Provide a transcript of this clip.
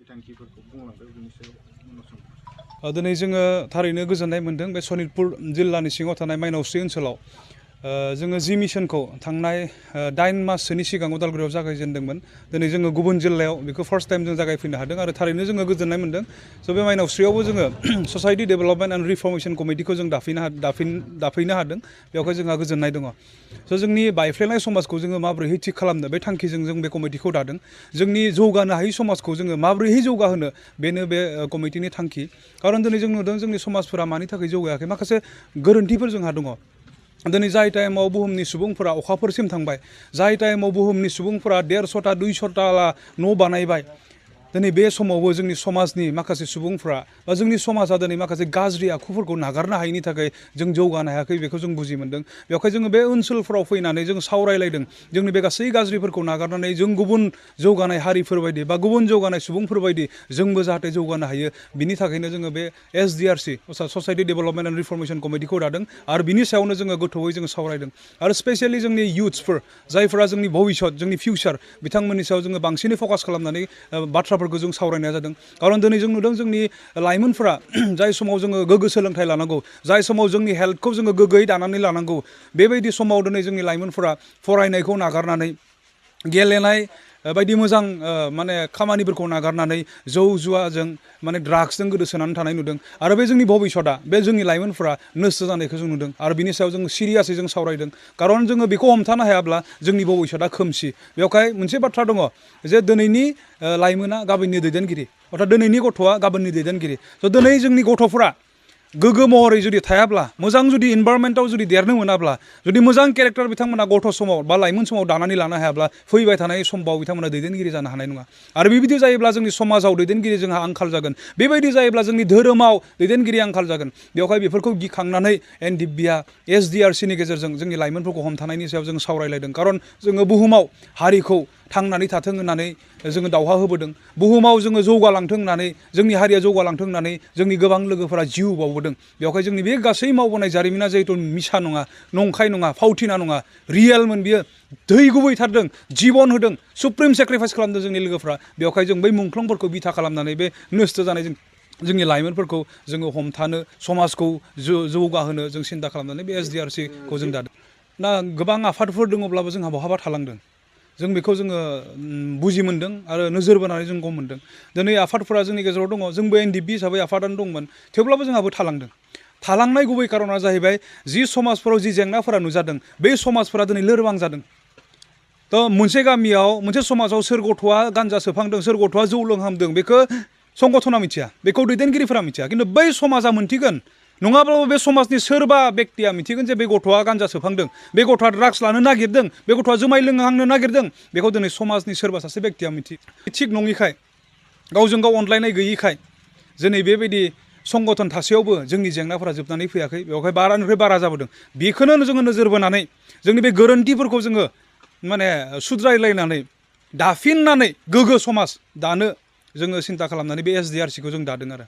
बिथांखिफोरखौ बुंलांदो बिनि सायाव उनाव दिनै जोङो थारैनो गोजोननाय मोन्दों बे सनितपुर जिल्लानि सिङाव थानाय माइनावस्रि ओनसोलाव जोङो जि मिशनखौ थांनाय 8 माससोनि सिगां उदालगुरियाव जागायजेनदोंमोन दिनै जोङो गुबुन जिल्लायाव बेखौ फार्स्ट टाइम जों जागायफैनो हादों आरो थारैनो जोङो गोजोननाय मोन्दों स' बे माइनावस्रियावबो जोङो ससाइटि डेभेलपमेन्ट एन्ड रिफर्मेसन कमिटिखौ जों दाफैनो हादों बेवहाय जोंहा गोजोननाय दङ स' जोंनि बायफ्लेनाय समाजखौ जोङो माबोरैहाय थिग खालामनो बे थांखिजों जों बे कमिटिखौ दादों जोंनि जौगानो हायै समाजखौ जोङो माबोरैहाय जौगाहोनो बेनो बे कमिटिनि थांखि खारन दिनै जों नुदों जोंनि समाजफोरा मानि थाखाय जौगायाखै माखासे गोरोन्थिफोर जोंहा दङ दिनै जाय टाइमाव बुहुमनि सुबुंफोरा अखाफोरसिम थांबाय जाय टाइमाव बुहुमनि सुबुंफोरा 150टा 200टा न' बानायबाय दिनै बे समावबो जोंनि समाजनि माखासे सुबुंफ्रा बा जोंनि समाजा दिनै माखासे गाज्रि आखुफोरखौ नागारनो हायैनि थाखाय जों जौगानो हायाखै बेखौ जों बुजि मोन्दों बेवहाय जोङो बे ओनसोलफोराव फैनानै जों सावरायलायदों जोंनि बे गासै गाज्रिफोरखौ नागारनानै जों गुबुन जौगानाय हारिफोर बायदि बा गुबुन जौगानाय सुबुंफोर बायदि जोंबो जाहाथे जौगानो हायो बिनि थाखायनो जोङो बे SDRC society development and reformation कमिटिखौ दादों आरो बिनि सायावनो जोङो गोथौयै जोङो सावरायदों आरो स्पेसियेलि जोंनि इयुथ्सफोर जायफोरा जोंनि भबिष्यत जोंनि फिउचार बिथांमोननि सायाव जोङो बांसिनै फकास खालामनानै बाथ्राफोरखौ जों सावरायनाय जादों खारन दिनै जों नुदों जोंनि लाइमोनफोरा जाय समाव जोङो गोग्गो सोलोंथाइ लानांगौ जाय समाव जोंनि हेल्थखौ जोङो गोग्गोयै दानानै लानांगौ बेबायदि समाव दिनै जोंनि लाइमोनफोरा फरायनायखौ नागारनानै गेलेनाय बायदि मोजां माने खामानिफोरखौ नागारनानै जौ जुवाजों माने ड्राग्सजों गोदोसोनानै थानाय नुदों आरो बे जोंनि भबिष्यतआ बे जोंनि लाइमोनफोरा नस्थ' जानायखौ जों नुदों आरो बिनि सायाव जों सिरियासै जों सावरायदों खारन जोङो बेखौ हमथानो हायाब्ला जोंनि भबिष्यतआ खोमसि बेवहाय मोनसे बाथ्रा दङ जे दिनैनि लाइमोना गाबोननि दैदेनगिरि अर्थात दिनैनि गथ'आ गाबोननि दैदेनगिरि स' दिनै जोंनि गथ'फोरा गोग्गो महरै जुदि थायाब्ला मोजां जुदि इनभारमेन्टआव जुदि देरनो मोनाब्ला जुदि मोजां केरेक्टार बिथांमोना गथ' समाव बा लाइमोन समाव दानानै लानो हायाब्ला फैबाय थानाय समाव बिथांमोना दैदेनगिरि जानो हानाय नङा आरो बेबायदि जायोब्ला जोंनि समाजाव दैदेनगिरि जोंहा आंखाल जागोन बेबायदि जायोब्ला जोंनि धोरोमाव दैदेनगिरि आंखाल जागोन बेवहाय बेफोरखौ गिखांनानै NDFBआ SDRCनि गेजेरजों जोंनि लाइमोनफोरखौ हमथानायनि सायाव जों सावरायलायदों खारन जोङो बुहुमाव हारिखौ थांनानै थाथों होननानै जोङो दावहा होबोदों बुहुमाव जोङो जौगालांथों होननानै जोंनि हारिया जौगालांथों होननानै जोंनि गोबां लोगोफोरा जिउ बावबोदों बेवहाय जोंनि बे गासै मावबोनाय जारिमिना जिहेतु मिसा नङा नंखाय नङा फावथिना नङा रियेलमोन बियो दै गुबैथारदों जिबन होदों सुप्रिम सेक्रिफाइस खालामदों जोंनि लोगोफ्रा बेवहाय जों बै मुंख्लंफोरखौ बिथा खालामनानै बे नस्थ' जानाय जोंनि लाइमोनफोरखौ जोङो हमथानो समाजखौ जौगाहोनो जों सिन्था खालामनानै बे SDRCखौ जों दादों ना गोबां आफादफोर दङब्लाबो जोंहा बहाबा थालांदों जों बेखौ जोङो बुजि मोन्दों आरो नोजोर बोनानै जों गम मोन्दों दिनै आफादफोरा जोंनि गेजेराव दङ जोंबो NDFB हिसाबै आफादानो दंमोन थेवब्लाबो जोंहाबो थालांनाय गुबै कारना जाहैबाय जि समाजफोराव जि जेंनाफोरा नुजादों बे समाजफोरा दिनै लोरबां जादों थ' मोनसे गामियाव मोनसे समाजाव सोर गथ'आ गान्जा सोबहांदों सोर गथ'आ जौ लोंहांदों बेखौ संगठना मिथिया बेखौ दैदेनगिरिफोरा मिथिया खिन्थु बै समाजा मोनथिगोन नङाब्लाबो बे समाजनि सोरबा बेक्तिया मिथिगोन जे बे गथ'आ गान्जा सोबहांदों बे गथ'आ ड्राग्स लानो नागिरदों बे गथ'आ जुमाय लोंहांनो नागिरदों बेखौ दिनै समाजनि सोरबा सासे बेक्तिया थिग नङिखाय गावजों गाव अनलायनाय गैयिखाय दिनै बेबायदि संगठन थासेयावबो जोंनि जेंनाफोरा जोबनानै फैयाखै बेवहाय बारानिफ्राय बारा जाबोदों बेखौनो जोङो नोजोर बोनानै जोंनि बे गोरोन्थिफोरखौ जोङो माने सुद्रायलायनानै दाफिननानै गोग्गो समाज दानो जोङो सिन्था खालामनानै बे SDRCखौ जों दादों आरो